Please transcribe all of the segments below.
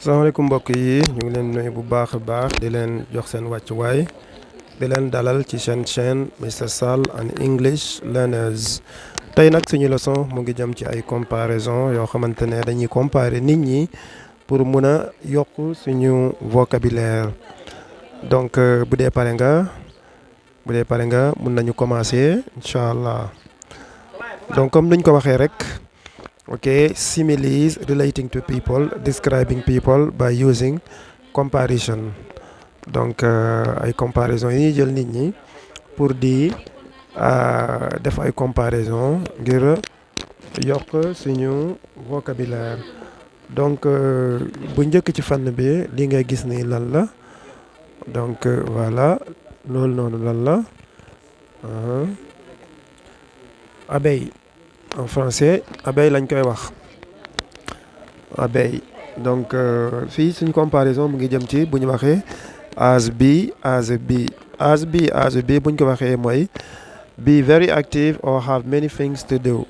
salaamaaleykum mbokk yi ñu ngi leen nuyu bu baax a baax di leen jox seen wàccuwaay di leen dalal ci seen chaîne Mr Sall and English Learners tey nag suñu leçon mu ngi jëm ci ay comparaison yoo xamante ne dañuy comparer nit ñi pour mun a yokk suñu vocabulaire donc bu dee pare nga mun nañu commencer incha allah donc comme nuñ ko waxee rek. Okay, similes relating to people, describing people by using comparison. Donc ay comparaison yi ñuy jël nit ñi pour di def ay comparaison ngir yokk suñu vocabulaire. Donc bu njëkk ci fànn bi li ngay gis ni lan la donc voilà loolu noonu lan la abeille. En français abeille lañ koy wax abeille donc fii suñ comparaison mu ngi jëm ci bu ñu waxee as be bu ñu ko waxee mooy be very active or have many things to do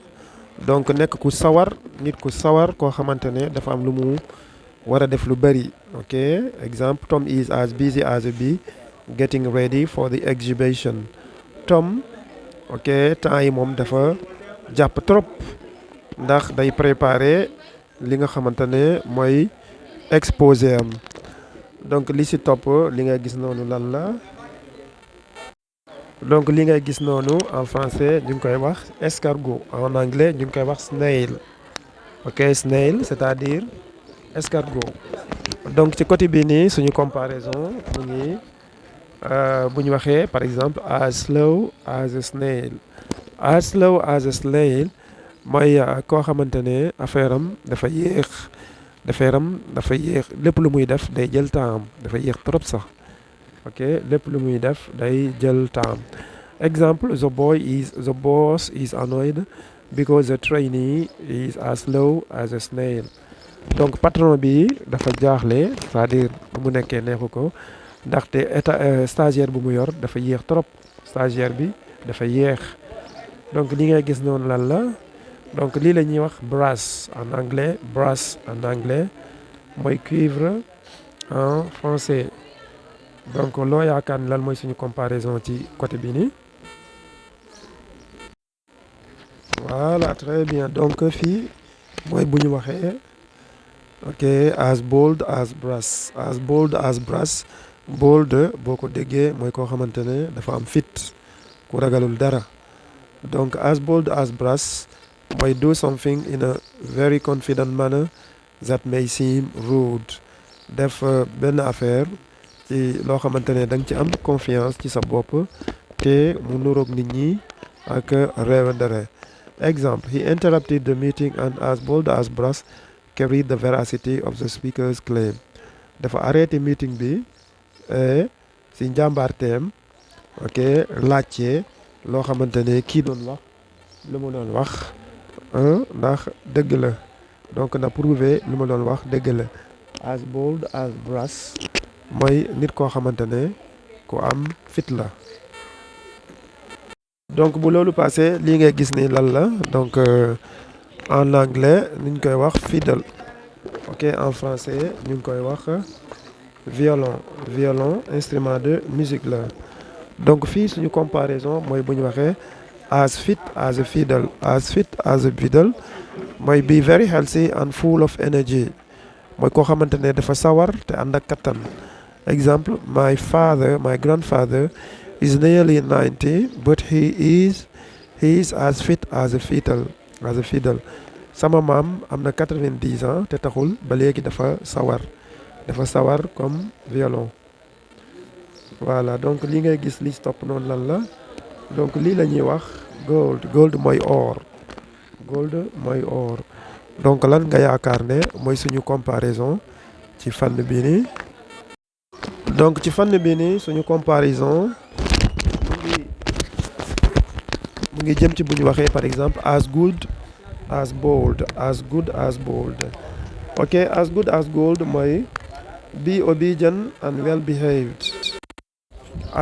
donc nekk ku sawar nit ku sawar koo xamante ne dafa am lu mu war a def lu bëri ok exemple Tom is as busy as a bee getting ready for the exhibition Tom ok temps yi moom dafa jàpp trop ndax day préparer li nga xamante ne mooy exposé am donc li ci topp li ngay gis noonu lan la donc li ngay gis noonu en français ñu ngi koy wax escargot en anglais ñu ngi koy wax snail ok snail c'est-à-dire escargot donc ci côté bii nii suñu comparaison mu ngi bu ñu waxee par exemple as slow as a snail as slow as a snail mooy koo xamante ne affaire am dafa yéex lépp lu muy def day jël temps dafa yéex trop sax ok lépp lu muy def day jël temps exemple the boss is annoyed because the trainee is as slow as a snail donc patron bi dafa jaaxle c'est-à-dire bu mu nekkee neexu ko ndaxte stagiaire bu mu yor dafa yéex trop stagiaire bi dafa yéex donc li ngay gis noonu lan la donc lii la ñuy wax brass en anglais mooy cuivre en français donc loo yaakaar ni lan mooy suñu comparaison ci côté bi nii voilà très bien donc fii mooy bu ñu waxee ok as bold as brass bold boo ko déggee mooy koo xamante ne dafa am fit ku ragalul dara donc as bold as brass mooy do something in a very confident manner that may seem rude def benn affaire ci loo xamante ne da nga ci am confiance ci sa bopp te mu nuroog nit ñi ak réewandere exemple he interrupted the meeting and as bold as brass carried the veracity of the speaker's claim dafa arrêté meeting bi si njàmbaarteem ok laajte loo xamante ne kii doon wax lu mu doon wax ndax dëgg la donc na prouver lu ma doon wax dëgg la as bold as brass mooy nit koo xamante ne ku am fit la donc bu loolu passé lii ngay gis ni lan la donc en anglais ñu ngi koy wax fiddle ok en français ñu ngi koy wax violon instrument de musique la donc fii suñu comparaison mooy bu ñu waxee as fit as a fiddle mooy be very healthy and full of energy mooy koo xamante ne dafa sawar te ànd ak kattan exemple my grandfather is nearly 90 but he is as fit as a fiddle sama maam am na 90 ans te taxul ba léegi dafa sawar comme violon voilà donc li ngay gis li topp noonu lan la donc lii la ñuy wax gold mooy or donc lan nga yaakaar ne mooy suñu comparaison ci fànn bii nii donc ci fànn bii nii suñu comparaison mu ngi jëm ci bu ñu waxee par exemple as good as bold ok as good as gold mooy be obedient and well behaved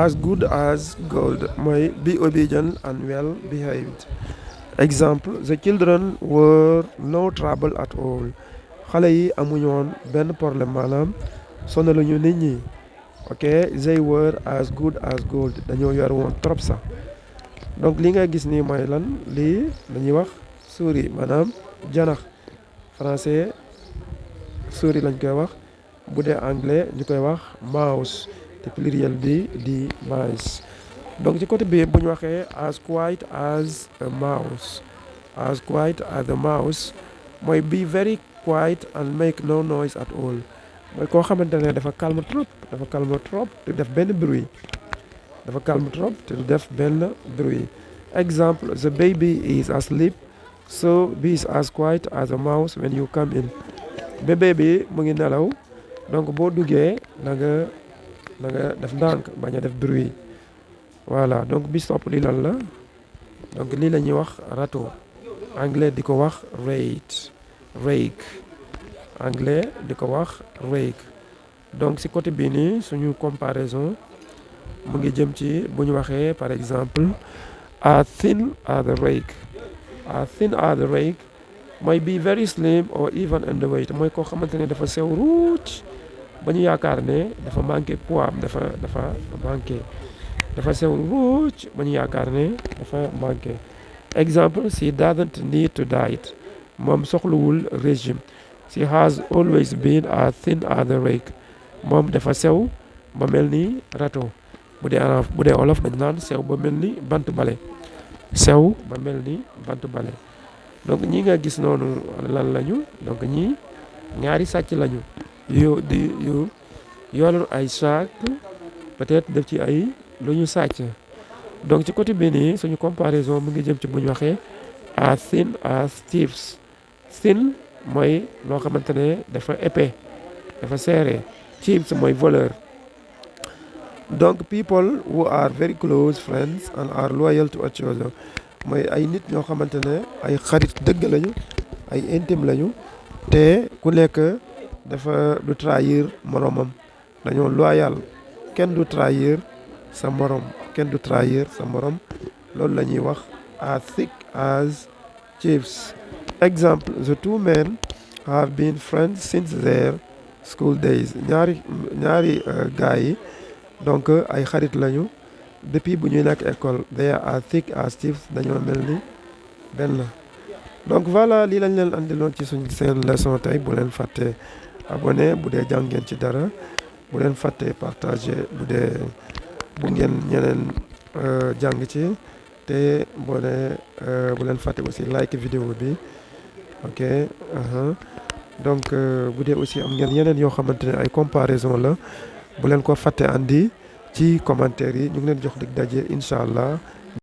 as good as gold mooy be obedient and well behaved exemple the children were no trouble at all xale yi amuñu woon benn problème maanaam sonaluñu nit ñi. ok they were as good as gold dañoo yor woon trop sax donc li nga gis nii mooy lan lii dañuy wax souris maanaam janax français souris lañ koy wax bu dee anglais ñu koy wax mouse te pluriel bi di mice. donc ci côté bi bu ñu waxee as quiet as a mouse as quiet as a mouse mooy be very quiet and make no noise at all mooy koo xamante ne dafa calme trop te def benn bruit dafa calme trop te du def benn bruit. exemple the baby is asleep so be as quiet as a mouse when you come in. bébé bi mu ngi nelaw donc boo duggee na nga def ndànk bañ a def bruit. voilà donc bis topp li lan la donc lii la ñuy wax râteau anglais di ko wax rake anglais di ko wax rake. donc si côté bii nii suñu comparaison mu ngi jëm ci bu ñu waxee par exemple as thin as a rake mooy be very slim or even underweight mooy koo xamante ne dafa sew ruuc ba ñu yaakaar ne dafa manqué poids am dafa sew ruuc ba ñu yaakaar ne dafa manqué. exemple she doesn't need to diet moom soxlawul régime. she has always been as thin as a rake moom dafa sew ba mel ni râteau bu dee olof dañ naan sew ba mel ni bant bale donc ñi nga gis noonu lan lañu donc ñi ñaari sàcc lañu yu yoolu ay sac peut-être def ci ay lu ñu sàcc. donc ci côté bi nii suñu comparaison mu ngi jëm ci bu ñu waxee as thin as thieves. thin mooy loo xamante ne dafa épais dafa serré. thieves mooy voleur. donc people who are very close friends and are loyal to each other mooy ay nit ñoo xamante ne ay xarit dëgg lañu ay intime lañu te ku nekk dafa du trahir moromam dañoo loyal kenn du trahir sa morom loolu la ñuy wax as thick as thieves. exemple the two men have been friends since their school days ñaari gars yi donc ay xarit lañu depuis bu ñuy nekk école they are as thick as thieves dañoo mel ni benn. donc voilà lii lañ leen andiloon ci seen leçon tey bu leen fàtte abonné bu dee jàngeen ci dara bu leen fàtte partager bu ngeen ñeneen jàng ci te bu leen fàtte aussi like vidéo bi ok donc bu dee aussi am ngeen yeneen yoo xamante ne ay comparaison la bu leen ko fàtte andi ci commentaire yi ñu ngi leen jox dig daje incha allah